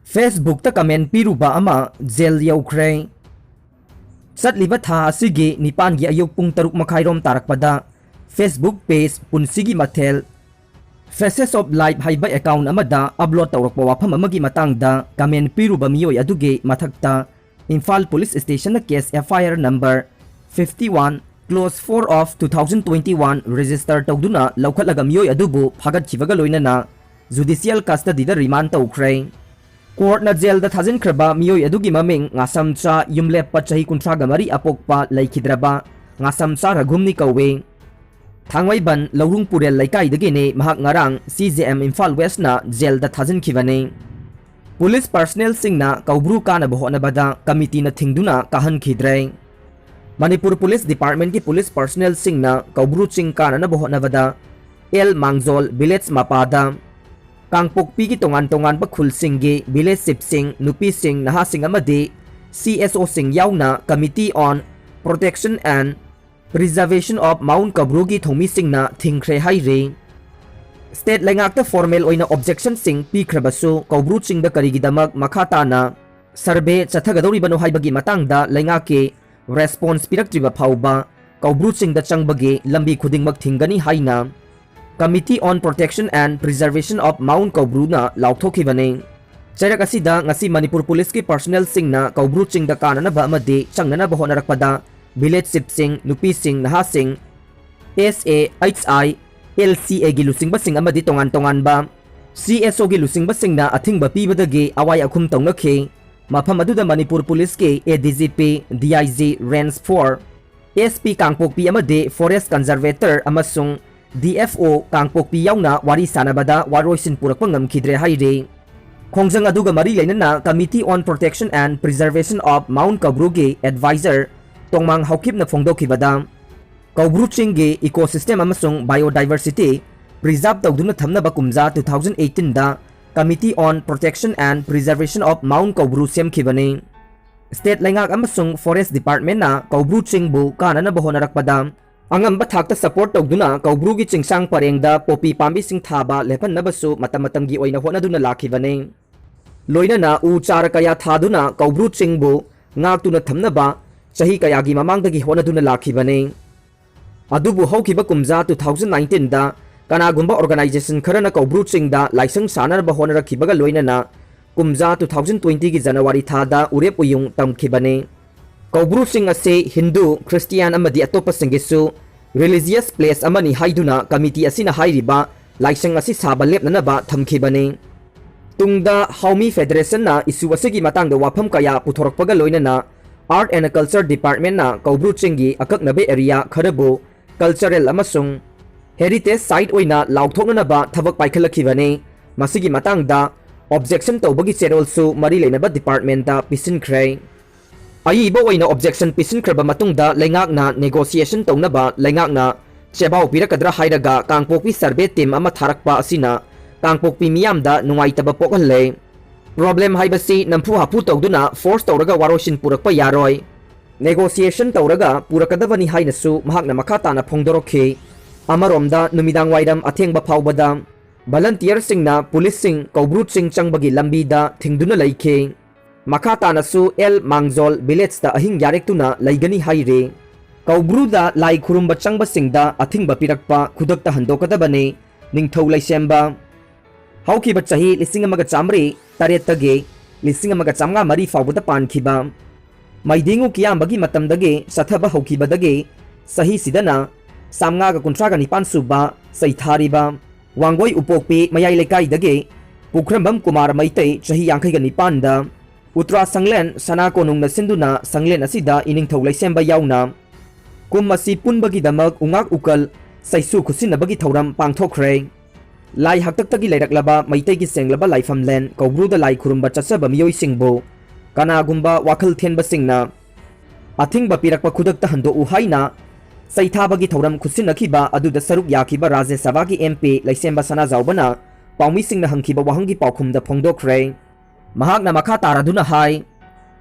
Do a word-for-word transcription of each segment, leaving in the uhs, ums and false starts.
Facebookꯇ comment ꯄꯤꯔꯨꯕ ꯑꯃ gel ꯌꯧꯈ꯭ꯔꯦ꯫ ꯆꯠꯂꯤꯕ ꯊꯥ ꯑꯁꯤꯒꯤ ꯅꯤꯄꯥꯟꯒꯤ ꯑꯌꯨꯛ ꯄꯨꯡ ꯇꯔꯨꯛ ꯃꯈꯥꯏꯔꯣꯝ ꯇꯥꯔꯛꯄꯗ Facebook page ꯄꯨꯟꯁꯤꯒꯤ ꯃꯊꯦꯜ Faces of Life ꯍꯥꯏꯕ account ꯑꯃꯗ upload ꯇꯧꯔꯛꯄ ꯋꯥꯐꯝ ꯑꯃꯒꯤ ꯃꯇꯥꯡꯗ comment ꯄꯤꯔꯨꯕ ꯃꯤꯑꯣꯏ ꯑꯗꯨꯒꯤ ꯃꯊꯛꯇ Imphal Police Stationꯅ case F I R number fifty one clause four of two thousand twenty one register ꯇꯧꯗꯨꯅ ꯂꯧꯈꯠꯂꯒ ꯃꯤꯑꯣꯏ ꯑꯗꯨꯕꯨ ꯐꯥꯒꯠꯈꯤꯕꯒ ꯂꯣꯏꯅꯅ judicial custodyꯗ remand ꯇꯧꯈ꯭ꯔꯦ꯫ Courtꯅ ꯖꯦꯜꯗ ꯊꯥꯖꯤꯟꯈ꯭ꯔꯕ ꯃꯤꯑꯣꯏ ꯑꯗꯨꯒꯤ ꯃꯃꯤꯡ ꯉꯥꯁꯝꯆꯥ ꯌꯨꯝꯂꯦꯞꯄ ꯆꯍꯤ ꯀꯨꯟꯊ꯭ꯔꯥꯒ ꯃꯔꯤ ꯑꯄꯣꯛꯄ ꯂꯩꯈꯤꯗ꯭ꯔꯕ ꯉꯥꯁꯝꯆꯥ ꯔꯘꯨꯝꯅꯤ ꯀꯧꯏ꯫ ꯊꯥꯡꯃꯩꯕꯟ ꯂꯧꯔꯨꯡ ꯄꯨꯔꯦꯜ ꯂꯩꯀꯥꯏꯗꯒꯤꯅꯤ꯫ ꯃꯍꯥꯛ ꯉꯔꯥꯡ C J M Imphal Westꯅ ꯖꯦꯜꯗ ꯊꯥꯖꯤꯟꯈꯤꯕꯅꯤ꯫ Police personnelꯁꯤꯡꯅ ꯀꯧꯕ꯭ꯔꯨ ꯀꯥꯅꯕ ꯍꯣꯠꯅꯕꯗ committeeꯅ ꯊꯤꯡꯗꯨꯅ ꯀꯥꯍꯟꯈꯤꯗ꯭ꯔꯦ꯫ ꯃꯅꯤꯄꯨꯔ Police Departmentꯀꯤ police personnelꯁꯤꯡꯅ ꯀꯧꯕ꯭ꯔꯨ ꯆꯤꯡ ꯀꯥꯅꯅꯕ ꯍꯣꯠꯅꯕꯗ ꯑꯦꯜ ꯃꯥꯡꯖꯣꯜ village ꯃꯄꯥꯗ ꯀꯥꯡꯄꯣꯛꯄꯤꯒꯤ ꯇꯣꯉꯥꯟ ꯇꯣꯉꯥꯟꯕ ꯈꯨꯜꯁꯤꯡꯒꯤ village chiefꯁꯤꯡ, ꯅꯨꯄꯤꯁꯤꯡ, ꯅꯍꯥꯁꯤꯡ ꯑꯃꯗꯤ C S Oꯁꯤꯡ ꯌꯥꯎꯅ Committee on Protection and Preservation of Mount ꯀꯧꯕ꯭ꯔꯨꯒꯤ ꯊꯧꯃꯤꯁꯤꯡꯅ ꯊꯤꯡꯈ꯭ꯔꯦ ꯍꯥꯏꯔꯤ꯫ State ꯂꯩꯉꯥꯛꯇ formal ꯑꯣꯏꯅ objectionꯁꯤꯡ ꯄꯤꯈ꯭ꯔꯕꯁꯨ ꯀꯧꯕ꯭ꯔꯨ ꯆꯤꯡꯗ ꯀꯔꯤꯒꯤꯗꯃꯛ ꯃꯈꯥ ꯇꯥꯅ survey ꯆꯠꯊꯒꯗꯧꯔꯤꯕꯅꯣ ꯍꯥꯏꯕꯒꯤ ꯃꯇꯥꯡꯗ ꯂꯩꯉꯥꯛꯀꯤ response ꯄꯤꯔꯛꯇ꯭ꯔꯤꯕ ꯐꯥꯎꯕ ꯀꯧꯕ꯭ꯔꯨ ꯆꯤꯡꯗ ꯆꯪꯕꯒꯤ ꯂꯝꯕꯤ ꯈꯨꯗꯤꯡꯃꯛ ꯊꯤꯡꯒꯅꯤ ꯍꯥꯏꯅ Committee on Protection and Preservation of Mount ꯀꯧꯕ꯭ꯔꯨꯅ ꯂꯥꯎꯊꯣꯛꯈꯤꯕꯅꯤ꯫ ꯆꯩꯔꯛ ꯑꯁꯤꯗ ꯉꯁꯤ ꯃꯅꯤꯄꯨꯔ Policeꯀꯤ personnelꯁꯤꯡꯅ ꯀꯧꯕ꯭ꯔꯨ ꯆꯤꯡꯗ ꯀꯥꯅꯅꯕ ꯑꯃꯗꯤ ꯆꯪꯅꯅꯕ ꯍꯣꯠꯅꯔꯛꯄꯗ village chiefꯁꯤꯡ, ꯅꯨꯄꯤꯁꯤꯡ, ꯅꯍꯥꯁꯤꯡ, S A H I L C Aꯒꯤ ꯂꯨꯆꯤꯡꯕꯁꯤꯡ ꯑꯃꯗꯤ ꯇꯣꯉꯥꯟ ꯇꯣꯉꯥꯟꯕ C S Oꯒꯤ ꯂꯨꯆꯤꯡꯕꯁꯤꯡꯅ ꯑꯊꯤꯡꯕ ꯄꯤꯕꯗꯒꯤ ꯑꯋꯥꯏ ꯑꯈꯨꯝ ꯇꯧꯅꯈꯤ꯫ ꯃꯐꯝ ꯑꯗꯨꯗ Manipur Policeꯀꯤ A D G P, D I G, Range four, S P ꯀꯥꯡꯄꯣꯛꯄꯤ ꯑꯃꯗꯤ Forest Conservator ꯑꯃꯁꯨꯡ D F O ꯀꯥꯡꯄꯣꯛꯄꯤ ꯌꯥꯎꯅ ꯋꯥꯔꯤ ꯁꯥꯟꯅꯕꯗ ꯋꯥꯔꯣꯏꯁꯤꯟ ꯄꯨꯔꯛꯄ ꯉꯝꯈꯤꯗ꯭ꯔꯦ ꯍꯥꯏꯔꯤ꯫ ꯈꯣꯡꯖꯪ ꯑꯗꯨꯒ ꯃꯔꯤ ꯂꯩꯅꯅ Committee on Protection and Preservation of Mount ꯀꯧꯕ꯭ꯔꯨꯒꯤ advisor ꯇꯣꯡꯃꯥꯡ ꯍꯥꯎꯈꯤꯞꯅ ꯐꯣꯡꯗꯣꯛꯈꯤꯕꯗ, ꯀꯧꯕ꯭ꯔꯨ ꯆꯤꯡꯒꯤ ecosystem ꯑꯃꯁꯨꯡ biodiversity preserve ꯇꯧꯗꯨꯅ ꯊꯝꯅꯕ ꯀꯨꯝꯖꯥ two thousand eighteenꯗ Committee on Protection and Preservation of Mount ꯀꯧꯕ꯭ꯔꯨ ꯁꯦꯝꯈꯤꯕꯅꯤ꯫ State ꯂꯩꯉꯥꯛ ꯑꯃꯁꯨꯡ Forest Departmentꯅ ꯀꯧꯕ꯭ꯔꯨ ꯆꯤꯡꯕꯨ ꯀꯥꯅꯅꯕ ꯍꯣꯠꯅꯔꯛꯄꯗ ꯑꯉꯝꯕ ꯊꯥꯛꯇ support ꯇꯧꯗꯨꯅ ꯀꯧꯕ꯭ꯔꯨꯒꯤ ꯆꯤꯡꯁꯥꯡ ꯄꯔꯦꯡꯗ ꯄꯣꯄꯤ ꯄꯥꯝꯕꯤꯁꯤꯡ ꯊꯥꯕ ꯂꯦꯞꯍꯟꯅꯕꯁꯨ ꯃꯇꯝ ꯃꯇꯝꯒꯤ ꯑꯣꯏꯅ ꯍꯣꯠꯅꯗꯨꯅ ꯂꯥꯛꯈꯤꯕꯅꯤ꯫ ꯂꯣꯏꯅꯅ ꯎ ꯆꯥꯔ ꯀꯌꯥ ꯊꯥꯗꯨꯅ ꯀꯧꯕ꯭ꯔꯨ ꯆꯤꯡꯕꯨ ꯉꯥꯛꯇꯨꯅ ꯊꯝꯅꯕ ꯆꯍꯤ ꯀꯌꯥꯒꯤ ꯃꯃꯥꯡꯗꯒꯤ ꯍꯣꯠꯅꯗꯨꯅ ꯂꯥꯛꯈꯤꯕꯅꯤ꯫ ꯑꯗꯨꯕꯨ ꯍꯧꯈꯤꯕ ꯀꯨꯝꯖꯥ two thousand nineteenꯗ ꯀꯅꯥꯒꯨꯝꯕ organization ꯈꯔꯅ ꯀꯧꯕ꯭ꯔꯨ ꯆꯤꯡꯗ ꯂꯥꯏꯁꯪ ꯁꯥꯅꯅꯕ ꯍꯣꯠꯅꯔꯛꯈꯤꯕꯒ ꯂꯣꯏꯅꯅ ꯀꯨꯝꯖꯥ two thousand twentyꯒꯤ January ꯊꯥꯗ ꯎꯔꯦꯞ ꯎꯌꯨꯡ ꯇꯝꯈꯤꯕꯅꯤ꯫ ꯀꯧꯕ꯭ꯔꯨ ꯆꯤꯡ ꯑꯁꯤ ꯍꯤꯟꯗꯨ, ꯈ꯭ꯔꯤꯁꯇꯤꯌꯥꯟ ꯑꯃꯗꯤ ꯑꯇꯣꯞꯄꯁꯤꯡꯒꯤꯁꯨ religious place ꯑꯃꯅꯤ ꯍꯥꯏꯗꯨꯅ committee ꯑꯁꯤꯅ ꯍꯥꯏꯔꯤꯕ ꯂꯥꯏꯁꯪ ꯑꯁꯤ ꯁꯥꯕ ꯂꯦꯞꯅꯅꯕ ꯊꯝꯈꯤꯕꯅꯤ꯫ ꯇꯨꯡꯗ ꯍꯥꯎꯃꯤ Federationꯅ issue ꯑꯁꯤꯒꯤ ꯃꯇꯥꯡꯗ ꯋꯥꯐꯝ ꯀꯌꯥ ꯄꯨꯊꯣꯔꯛꯄꯒ ꯂꯣꯏꯅꯅ Art and Culture Departmentꯅ ꯀꯧꯕ꯭ꯔꯨ ꯆꯤꯡꯒꯤ ꯑꯀꯛꯅꯕ area ꯈꯔꯕꯨ cultural ꯑꯃꯁꯨꯡ heritage site ꯑꯣꯏꯅ ꯂꯥꯎꯊꯣꯛꯅꯅꯕ ꯊꯕꯛ ꯄꯥꯏꯈꯠꯂꯛꯈꯤꯕꯅꯤ꯫ ꯃꯁꯤꯒꯤ ꯃꯇꯥꯡꯗ objection ꯇꯧꯕꯒꯤ ꯆꯦꯔꯣꯜꯁꯨ ꯃꯔꯤ ꯂꯩꯅꯕ departmentꯇ ꯄꯤꯁꯤꯟꯈ꯭ꯔꯦ꯫ ꯑꯏꯕ ꯑꯣꯏꯅ objection ꯄꯤꯁꯤꯟꯈ꯭ꯔꯕ ꯃꯇꯨꯡꯗ ꯂꯩꯉꯥꯛꯅ negotiation ꯇꯧꯅꯕ ꯂꯩꯉꯥꯛꯅ ꯆꯦꯕꯥꯎ ꯄꯤꯔꯛꯀꯗ꯭ꯔꯥ ꯍꯥꯏꯔꯒ ꯀꯥꯡꯄꯣꯛꯄꯤ survey team ꯑꯃ ꯊꯥꯔꯛꯄ ꯑꯁꯤꯅ ꯀꯥꯡꯄꯣꯛꯄꯤ ꯃꯤꯌꯥꯝꯗ ꯅꯨꯡꯉꯥꯏꯇꯕ ꯄꯣꯛꯍꯜꯂꯦ꯫ Problem ꯍꯥꯏꯕꯁꯤ ꯅꯝꯐꯨ ꯍꯥꯐꯨ ꯇꯧꯗꯨꯅ force ꯇꯧꯔꯒ ꯋꯥꯔꯣꯏꯁꯤꯟ ꯄꯨꯔꯛꯄ ꯌꯥꯔꯣꯏ꯫ Negotiation ꯇꯧꯔꯒ ꯄꯨꯔꯛꯀꯗꯕꯅꯤ ꯍꯥꯏꯅꯁꯨ ꯃꯍꯥꯛꯅ ꯃꯈꯥ ꯇꯥꯅ ꯐꯣꯡꯗꯣꯔꯛꯈꯤ꯫ ꯑꯃꯔꯣꯝꯗ ꯅꯨꯃꯤꯗꯥꯡ ꯋꯥꯏꯔꯝ ꯑꯊꯦꯡꯕ ꯐꯥꯎꯕꯗ volunteerꯁꯤꯡꯅ policeꯁꯤꯡ ꯀꯧꯕ꯭ꯔꯨ ꯆꯤꯡ ꯆꯪꯕꯒꯤ ꯂꯝꯕꯤꯗ ꯊꯤꯡꯗꯨꯅ ꯂꯩꯈꯤ꯫ ꯃꯈꯥ ꯇꯥꯅꯁꯨ ꯑꯦꯜ ꯃꯥꯡꯖꯣꯜ villageꯇ ꯑꯍꯤꯡ ꯌꯥꯔꯦꯛꯇꯨꯅ ꯂꯩꯒꯅꯤ ꯍꯥꯏꯔꯤ꯫ ꯀꯧꯕ꯭ꯔꯨꯗ ꯂꯥꯏ ꯈꯨꯔꯨꯝꯕ ꯆꯪꯕꯁꯤꯡꯗ ꯑꯊꯤꯡꯕ ꯄꯤꯔꯛꯄ ꯈꯨꯗꯛꯇ ꯍꯟꯗꯣꯛꯀꯗꯕꯅꯤ꯫ ꯅꯤꯡꯊꯧ ꯂꯩꯁꯦꯝꯕ꯫ ꯍꯧꯈꯤꯕ ꯆꯍꯤ ꯂꯤꯁꯤꯡ ꯑꯃꯒ ꯆꯥꯃꯔꯤ ꯇꯔꯦꯠꯇꯒꯤ ꯂꯤꯁꯤꯡ ꯑꯃꯒ ꯆꯥꯃꯉꯥ ꯃꯔꯤ ꯐꯥꯎꯕꯗ ꯄꯥꯟꯈꯤꯕ ꯃꯩꯗꯤꯡꯉꯨ ꯀꯤꯌꯥꯝꯕꯒꯤ ꯃꯇꯝꯗꯒꯤ ꯆꯠꯊꯕ ꯍꯧꯈꯤꯕꯗꯒꯤ ꯆꯍꯤꯁꯤꯗꯅ ꯆꯥꯃꯉꯥꯒ ꯀꯨꯟꯊ꯭ꯔꯥꯒ ꯅꯤꯄꯥꯟ ꯁꯨꯕ ꯆꯩꯊꯥꯔꯤꯕ ꯋꯥꯡꯒꯣꯏ ꯎꯄꯣꯛꯄꯤ ꯃꯌꯥꯏ ꯂꯩꯀꯥꯏꯗꯒꯤ ꯄꯨꯈ꯭ꯔꯝꯕꯝ ꯀꯨꯃꯥꯔ ꯃꯩꯇꯩ ꯆꯍꯤ ꯌꯥꯡꯈꯩꯒ ꯅꯤꯄꯥꯟꯗ ꯎꯇ꯭ꯔꯥ ꯁꯪꯂꯦꯟ ꯁꯅꯥ ꯀꯣꯅꯨꯡꯅ ꯁꯤꯟꯗꯨꯅ ꯁꯪꯂꯦꯟ ꯑꯁꯤꯗ ꯏꯅꯤꯡꯊꯧ ꯂꯩꯁꯦꯝꯕ ꯌꯥꯎꯅ ꯀꯨꯝ ꯑꯁꯤ ꯄꯨꯟꯕꯒꯤꯗꯃꯛ ꯎꯉꯥꯛ ꯎꯀꯜ ꯆꯩꯁꯨ ꯈꯨꯠꯁꯤꯟꯅꯕꯒꯤ ꯊꯧꯔꯝ ꯄꯥꯡꯊꯣꯛꯈ꯭ꯔꯦ꯫ ꯂꯥꯏ ꯍꯥꯛꯇꯛꯇꯒꯤ ꯂꯩꯔꯛꯂꯕ ꯃꯩꯇꯩꯒꯤ ꯁꯦꯡꯂꯕ ꯂꯥꯏꯐꯝꯂꯦꯟ ꯀꯧꯕ꯭ꯔꯨꯗ ꯂꯥꯏ ꯈꯨꯔꯨꯝꯕ ꯆꯠꯆꯕ ꯃꯤꯑꯣꯏꯁꯤꯡꯕꯨ ꯀꯅꯥꯒꯨꯝꯕ ꯋꯥꯈꯜ ꯊꯦꯟꯕꯁꯤꯡꯅ ꯑꯊꯤꯡꯕ ꯄꯤꯔꯛꯄ ꯈꯨꯗꯛꯇ ꯍꯟꯗꯣꯛꯎ ꯍꯥꯏꯅ ꯆꯩꯊꯥꯕꯒꯤ ꯊꯧꯔꯝ ꯈꯨꯠꯁꯤꯟꯅꯈꯤꯕ ꯑꯗꯨꯗ ꯁꯔꯨꯛ ꯌꯥꯈꯤꯕ ꯔꯥꯖ꯭ꯌ ꯁꯚꯥꯒꯤ M P ꯂꯩꯁꯦꯝꯕ ꯁꯅꯥꯖꯥꯎꯕꯅ ꯄꯥꯎꯃꯤꯁꯤꯡꯅ ꯍꯪꯈꯤꯕ ꯋꯥꯍꯪꯒꯤ ꯄꯥꯎꯈꯨꯝꯗ ꯐꯣꯡꯗꯣꯛꯈ꯭ꯔꯦ꯫ ꯃꯍꯥꯛꯅ ꯃꯈꯥ ꯇꯥꯔꯗꯨꯅ ꯍꯥꯏ,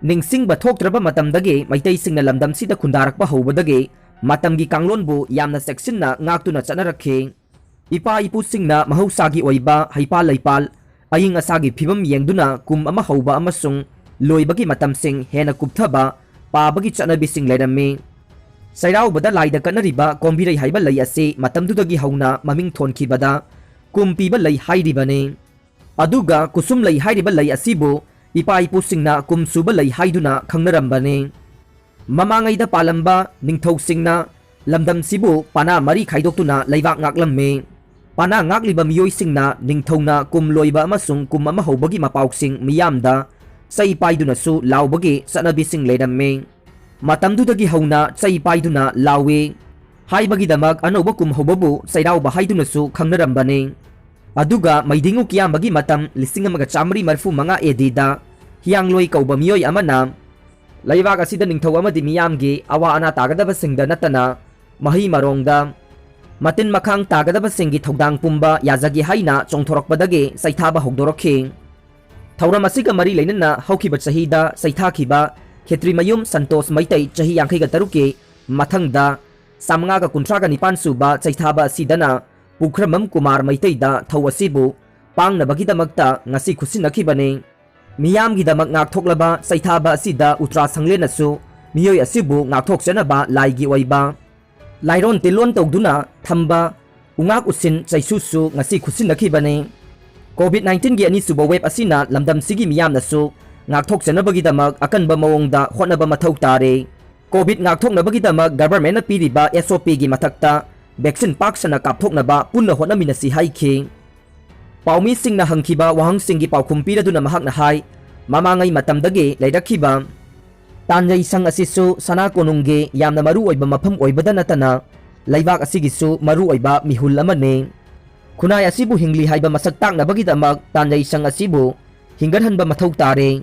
ꯅꯤꯡꯁꯤꯡꯕ ꯊꯣꯛꯇ꯭ꯔꯕ ꯃꯇꯝꯗꯒꯤ ꯃꯩꯇꯩꯁꯤꯡꯅ ꯂꯝꯗꯝꯁꯤꯗ ꯈꯨꯟꯗꯥꯔꯛꯄ ꯍꯧꯕꯗꯒꯤ ꯃꯇꯝꯒꯤ ꯀꯥꯡꯂꯣꯟꯕꯨ ꯌꯥꯝꯅ ꯆꯦꯛꯁꯤꯟꯅ ꯉꯥꯛꯇꯨꯅ ꯆꯠꯅꯔꯛꯈꯤ꯫ ꯏꯄꯥ ꯏꯄꯨꯁꯤꯡꯅ ꯃꯍꯧꯁꯥꯒꯤ ꯑꯣꯏꯕ ꯍꯩꯄꯥꯜ ꯂꯩꯄꯥꯜ, ꯑꯏꯪ ꯑꯁꯥꯒꯤ ꯐꯤꯕꯝ ꯌꯦꯡꯗꯨꯅ ꯀꯨꯝ ꯑꯃ ꯍꯧꯕ ꯑꯃꯁꯨꯡ ꯂꯣꯏꯕꯒꯤ ꯃꯇꯝꯁꯤꯡ ꯍꯦꯟꯅ ꯀꯨꯞꯊꯕ ꯄꯥꯕꯒꯤ ꯆꯠꯅꯕꯤꯁꯤꯡ ꯂꯩꯔꯝꯃꯤ꯫ ꯆꯩꯔꯥꯎꯕꯗ ꯂꯥꯏꯗ ꯀꯠꯅꯔꯤꯕ ꯀꯣꯝꯕꯤꯔꯩ ꯍꯥꯏꯕ ꯂꯩ ꯑꯁꯤ ꯃꯇꯝꯗꯨꯗꯒꯤ ꯍꯧꯅ ꯃꯃꯤꯡ ꯊꯣꯟꯈꯤꯕꯗ ꯀꯨꯝ ꯄꯤꯕ ꯂꯩ ꯍꯥꯏꯔꯤꯕꯅꯤ꯫ ꯑꯗꯨꯒ ꯀꯨꯁꯨꯝ ꯂꯩ ꯍꯥꯏꯔꯤꯕ ꯂꯩ ꯑꯁꯤꯕꯨ ꯏꯄꯥ ꯏꯄꯨꯁꯤꯡꯅ ꯀꯨꯝ ꯁꯨꯕ ꯂꯩ ꯍꯥꯏꯗꯨꯅ ꯈꯪꯅꯔꯝꯕꯅꯤ꯫ ꯃꯃꯥꯡꯉꯩꯗ ꯄꯥꯜꯂꯝꯕ ꯅꯤꯡꯊꯧꯁꯤꯡꯅ ꯂꯝꯗꯝꯁꯤꯕꯨ ꯄꯥꯅꯥ ꯃꯔꯤ ꯈꯥꯏꯗꯣꯛꯇꯨꯅ ꯂꯩꯕꯥꯛ ꯉꯥꯛꯂꯝꯃꯤ꯫ ꯄꯥꯅꯥ ꯉꯥꯛꯂꯤꯕ ꯃꯤꯑꯣꯏꯁꯤꯡꯅ ꯅꯤꯡꯊꯧꯅ ꯀꯨꯝ ꯂꯣꯏꯕ ꯑꯃꯁꯨꯡ ꯀꯨꯝ ꯑꯃ ꯍꯧꯕꯒꯤ ꯃꯄꯥꯎꯁꯤꯡ ꯃꯤꯌꯥꯝꯗ ꯆꯩ ꯄꯥꯏꯗꯨꯅꯁꯨ ꯂꯥꯎꯕꯒꯤ ꯆꯠꯅꯕꯤꯁꯤꯡ ꯂꯩꯔꯝꯃꯤ꯫ ꯃꯇꯝꯗꯨꯗꯒꯤ ꯍꯧꯅ ꯆꯩ ꯄꯥꯏꯗꯨꯅ ꯂꯥꯎꯏ ꯍꯥꯏꯕꯒꯤꯗꯃꯛ ꯑꯅꯧꯕ ꯀꯨꯝ ꯍꯧꯕꯕꯨ ꯆꯩꯔꯥꯎꯕ ꯍꯥꯏꯗꯨꯅꯁꯨ ꯈꯪꯅꯔꯝꯕꯅꯤ꯫ ꯑꯗꯨꯒ ꯃꯩꯗꯤꯡꯉꯨ ꯀꯤꯌꯥꯝꯕꯒꯤ ꯃꯇꯝ ꯂꯤꯁꯤꯡ ꯑꯃꯒ ꯆꯥꯃꯔꯤ ꯃꯔꯤꯐꯨ ꯃꯉꯥ ꯑꯦ ꯗꯤꯗ ꯍꯤꯌꯥꯡꯂꯣꯏ ꯀꯧꯕ ꯃꯤꯑꯣꯏ ꯑꯃꯅ ꯂꯩꯕꯥꯛ ꯑꯁꯤꯗ ꯅꯤꯡꯊꯧ ꯑꯃꯗꯤ ꯃꯤꯌꯥꯝꯒꯤ ꯑꯋꯥ ꯑꯅꯥ ꯇꯥꯒꯗꯕꯁꯤꯡꯗ ꯅꯠꯇꯅ ꯃꯍꯩ ꯃꯔꯣꯡꯗ ꯃꯇꯤꯟ ꯃꯈꯥꯡ ꯇꯥꯒꯗꯕꯁꯤꯡꯒꯤ ꯊꯧꯗꯥꯡ ꯄꯨꯝꯕ ꯌꯥꯖꯒꯦ ꯍꯥꯏꯅ ꯆꯣꯡꯊꯣꯔꯛꯄꯗꯒꯤ ꯆꯩꯊꯥꯕ ꯍꯧꯗꯣꯔꯛꯈꯤ꯫ ꯊꯧꯔꯝ ꯑꯁꯤꯒ ꯃꯔꯤ ꯂꯩꯅꯅ ꯍꯧꯈꯤꯕ ꯆꯍꯤꯗ ꯆꯩꯊꯥꯈꯤꯕ ꯈꯦꯇ꯭ꯔꯤꯃꯌꯨꯝ ꯁꯟꯇꯣꯁ ꯃꯩꯇꯩ ꯆꯍꯤ ꯌꯥꯡꯈꯩꯒ ꯇꯔꯨꯛꯀꯤ ꯃꯊꯪꯗ ꯆꯥꯃꯉꯥꯒ ꯀꯨꯟꯊ꯭ꯔꯥꯒ ꯅꯤꯄꯥꯟ ꯁꯨꯕ ꯆꯩꯊꯥꯕ ꯑꯁꯤꯗꯅ ꯄꯨꯈ꯭ꯔꯃꯝ ꯀꯨꯃꯥꯔ ꯃꯩꯇꯩꯗ ꯊꯧ ꯑꯁꯤꯕꯨ ꯄꯥꯡꯅꯕꯒꯤꯗꯃꯛꯇ ꯉꯁꯤ ꯈꯨꯠꯁꯤꯟꯅꯈꯤꯕꯅꯤ꯫ ꯃꯤꯌꯥꯝꯒꯤꯗꯃꯛ ꯉꯥꯛꯊꯣꯛꯂꯕ ꯆꯩꯊꯥꯕ ꯑꯁꯤꯗ ꯎꯇ꯭ꯔꯥ ꯁꯪꯂꯦꯟꯅꯁꯨ ꯃꯤꯑꯣꯏ ꯑꯁꯤꯕꯨ ꯉꯥꯛꯊꯣꯛꯆꯅꯕ ꯂꯥꯏꯒꯤ ꯑꯣꯏꯕ ꯂꯥꯏꯔꯣꯟ ꯇꯤꯜꯂꯣꯟ ꯇꯧꯗꯨꯅ ꯊꯝꯕ ꯎꯉꯥꯛ ꯎꯁꯤꯟ ꯆꯩꯁꯨꯁꯨ ꯉꯁꯤ ꯈꯨꯠꯁꯤꯟꯅꯈꯤꯕꯅꯤ꯫ ꯀꯣꯚꯤꯗ ꯅꯥꯏꯟꯇꯤꯟꯒꯤ ꯑꯅꯤꯁꯨꯕ ꯋꯦꯕ ꯑꯁꯤꯅ ꯂꯝꯗꯝꯁꯤꯒꯤ ꯃꯤꯌꯥꯝꯅꯁꯨ ꯉꯥꯛꯊꯣꯛꯆꯅꯕꯒꯤꯗꯃꯛ ꯑꯀꯟꯕ ꯃꯑꯣꯡꯗ ꯍꯣꯠꯅꯕ ꯃꯊꯧ ꯇꯥꯔꯦ꯫ ꯀꯣꯚꯤꯗ ꯉꯥꯛꯊꯣꯛꯅꯕꯒꯤꯗꯃꯛ ꯒꯚꯔꯟꯃꯦꯟꯠꯅ ꯄꯤꯔꯤꯕ ꯑꯦꯁ ꯑꯣ ꯄꯤꯒꯤ ꯃꯊꯛꯇ ꯚꯦꯛꯁꯤꯟ ꯄꯥꯛ ꯁꯟꯅ ꯀꯥꯞꯊꯣꯛꯅꯕ ꯄꯨꯟꯅ ꯍꯣꯠꯅꯃꯤꯟꯅꯁꯤ ꯍꯥꯏꯈꯤ꯫ ꯄꯥꯎꯃꯤꯁꯤꯡꯅ ꯍꯪꯈꯤꯕ ꯋꯥꯍꯪꯁꯤꯡꯒꯤ ꯄꯥꯎꯈꯨꯝ ꯄꯤꯔꯗꯨꯅ ꯃꯍꯥꯛꯅ ꯍꯥꯏ, ꯃꯃꯥꯡꯉꯩ ꯃꯇꯝꯗꯒꯤ ꯂꯩꯔꯛꯈꯤꯕ ꯇꯥꯟꯖꯩ ꯁꯪ ꯑꯁꯤꯁꯨ ꯁꯅꯥ ꯀꯣꯅꯨꯡꯒꯤ ꯌꯥꯝꯅ ꯃꯔꯨ ꯑꯣꯏꯕ ꯃꯐꯝ ꯑꯣꯏꯕꯗ ꯅꯠꯇꯅ ꯂꯩꯕꯥꯛ ꯑꯁꯤꯒꯤꯁꯨ ꯃꯔꯨ ꯑꯣꯏꯕ ꯃꯤꯍꯨꯜ ꯑꯃꯅꯤ꯫ ꯈꯨꯟꯅꯥꯏ ꯑꯁꯤꯕꯨ ꯍꯤꯡꯂꯤ ꯍꯥꯏꯕ ꯃꯁꯛ ꯇꯥꯛꯅꯕꯒꯤꯗꯃꯛ ꯇꯥꯟꯖꯩ ꯁꯪ ꯑꯁꯤꯕꯨ ꯍꯤꯡꯒꯠꯍꯟꯕ ꯃꯊꯧ ꯇꯥꯔꯦ꯫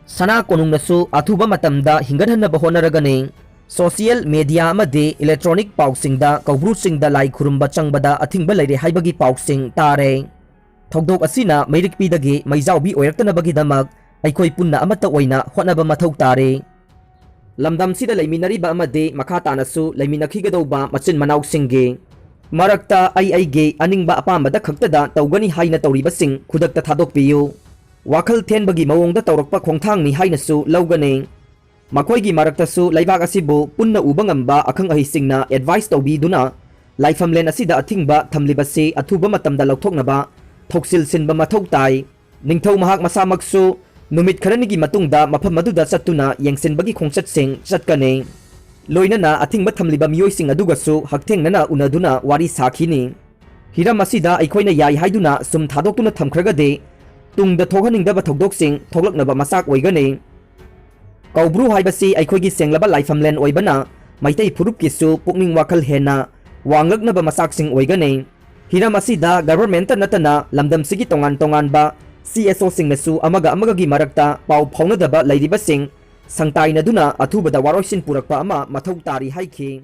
ꯁꯅꯥ ꯀꯣꯅꯨꯡꯅꯁꯨ ꯑꯊꯨꯕ ꯃꯇꯝꯗ ꯍꯤꯡꯒꯠꯍꯟꯅꯕ ꯍꯣꯠꯅꯔꯒꯅꯤ꯫ ꯁꯣꯁꯤꯌꯦꯜ ꯃꯦꯗꯤꯌꯥ ꯑꯃꯗꯤ ꯏꯂꯦꯛꯇ꯭ꯔꯣꯅꯤꯛ ꯄꯥꯎꯁꯤꯡꯗ ꯀꯧꯕ꯭ꯔꯨꯁꯤꯡꯗ ꯂꯥꯏ ꯈꯨꯔꯨꯝꯕ ꯆꯪꯕꯗ ꯑꯊꯤꯡꯕ ꯂꯩꯔꯦ ꯍꯥꯏꯕꯒꯤ ꯄꯥꯎꯁꯤꯡ ꯇꯥꯔꯦ꯫ ꯊꯧꯗꯣꯛ ꯑꯁꯤꯅ ꯃꯩꯔꯤꯛꯄꯤꯗꯒꯤ ꯃꯩꯖꯥꯎꯕꯤ ꯑꯣꯏꯔꯛꯇꯅꯕꯒꯤꯗꯃꯛ ꯑꯩꯈꯣꯏ ꯄꯨꯟꯅ ꯑꯃꯠꯇ ꯑꯣꯏꯅ ꯍꯣꯠꯅꯕ ꯃꯊꯧ ꯇꯥꯔꯦ꯫ ꯂꯝꯗꯝꯁꯤꯗ ꯂꯩꯃꯤꯟꯅꯔꯤꯕ ꯑꯃꯗꯤ ꯃꯈꯥ ꯇꯥꯅꯁꯨ ꯂꯩꯃꯤꯟꯅꯈꯤꯒꯗꯧꯕ ꯃꯆꯤꯟ ꯃꯅꯥꯎꯁꯤꯡꯒꯤ ꯃꯔꯛꯇ ꯑꯩ ꯑꯩꯒꯤ ꯑꯅꯤꯡꯕ ꯑꯄꯥꯝꯕꯗ ꯈꯛꯇꯗ ꯇꯧꯒꯅꯤ ꯍꯥꯏꯅ ꯇꯧꯔꯤꯕꯁꯤꯡ ꯈꯨꯗꯛꯇ ꯊꯥꯗꯣꯛꯄꯤꯌꯨ꯫ ꯋꯥꯈꯜ ꯊꯦꯟꯕꯒꯤ ꯃꯑꯣꯡꯗ ꯇꯧꯔꯛꯄ ꯈꯣꯡꯊꯥꯡꯅꯤ ꯍꯥꯏꯅꯁꯨ ꯂꯧꯒꯅꯤ꯫ ꯃꯈꯣꯏꯒꯤ ꯃꯔꯛꯇꯁꯨ ꯂꯩꯕꯥꯛ ꯑꯁꯤꯕꯨ ꯄꯨꯟꯅ ꯎꯕ ꯉꯝꯕ ꯑꯈꯪ ꯑꯍꯩꯁꯤꯡꯅ advice ꯇꯧꯕꯤꯗꯨꯅ ꯂꯥꯏꯐꯝꯂꯦꯟ ꯑꯁꯤꯗ ꯑꯊꯤꯡꯕ ꯊꯝꯂꯤꯕꯁꯤ ꯑꯊꯨꯕ ꯃꯇꯝꯗ ꯂꯧꯊꯣꯛꯅꯕ ꯊꯧꯁꯤꯜ ꯁꯤꯟꯕ ꯃꯊꯧ ꯇꯥꯏ꯫ ꯅꯤꯡꯊꯧ ꯃꯍꯥꯛ ꯃꯁꯥꯃꯛꯁꯨ ꯅꯨꯃꯤꯠ ꯈꯔꯅꯤꯒꯤ ꯃꯇꯨꯡꯗ ꯃꯐꯝ ꯑꯗꯨꯗ ꯆꯠꯇꯨꯅ ꯌꯦꯡꯁꯤꯟꯕꯒꯤ ꯈꯣꯡꯆꯠꯁꯤꯡ ꯆꯠꯀꯅꯤ꯫ ꯂꯣꯏꯅꯅ ꯑꯊꯤꯡꯕ ꯊꯝꯂꯤꯕ ꯃꯤꯑꯣꯏꯁꯤꯡ ꯑꯗꯨꯒꯁꯨ ꯍꯛꯊꯦꯡꯅꯅ ꯎꯅꯗꯨꯅ ꯋꯥꯔꯤ ꯁꯥꯈꯤꯅꯤ꯫ ꯍꯤꯔꯝ ꯑꯁꯤꯗ ꯑꯩꯈꯣꯏꯅ ꯌꯥꯏ ꯍꯥꯏꯗꯨꯅ ꯁꯨꯝ ꯊꯥꯗꯣꯛꯇꯨꯅ ꯊꯝꯈ꯭ꯔꯒꯗꯤ ꯇꯨꯡꯗ ꯊꯣꯛꯍꯟꯅꯤꯡꯗꯕ ꯊꯧꯗꯣꯛꯁꯤꯡ ꯊꯣꯛꯂꯛꯅꯕ ꯃꯆꯥꯛ ꯑꯣꯏꯒꯅꯤ꯫ ꯀꯧꯕ꯭ꯔꯨ ꯍꯥꯏꯕꯁꯤ ꯑꯩꯈꯣꯏꯒꯤ ꯁꯦꯡꯂꯕ ꯂꯥꯏꯐꯝꯂꯦꯟ ꯑꯣꯏꯕꯅ ꯃꯩꯇꯩ ꯐꯨꯔꯨꯞꯀꯤꯁꯨ ꯄꯨꯛꯅꯤꯡ ꯋꯥꯈꯜ ꯍꯦꯟꯅ ꯋꯥꯡꯂꯛꯅꯕ ꯃꯆꯥꯛꯁꯤꯡ ꯑꯣꯏꯒꯅꯤ꯫ ꯍꯤꯔꯝ ꯑꯁꯤꯗ governmentꯇ ꯅꯠꯇꯅ ꯂꯝꯗꯝꯁꯤꯒꯤ ꯇꯣꯉꯥꯟ ꯇꯣꯉꯥꯟꯕ CSOꯁꯤꯡꯅꯁꯨ ꯑꯃꯒ ꯑꯃꯒꯒꯤ ꯃꯔꯛꯇ ꯄꯥꯎ ꯐꯥꯎꯅꯗꯕ ꯂꯩꯔꯤꯕꯁꯤꯡ ꯁꯪꯇꯥꯏꯅꯗꯨꯅ ꯑꯊꯨꯕꯗ ꯋꯥꯔꯣꯏꯁꯤꯟ ꯄꯨꯔꯛꯄ ꯑꯃ ꯃꯊꯧ ꯇꯥꯔꯤ ꯍꯥꯏꯈꯤ꯫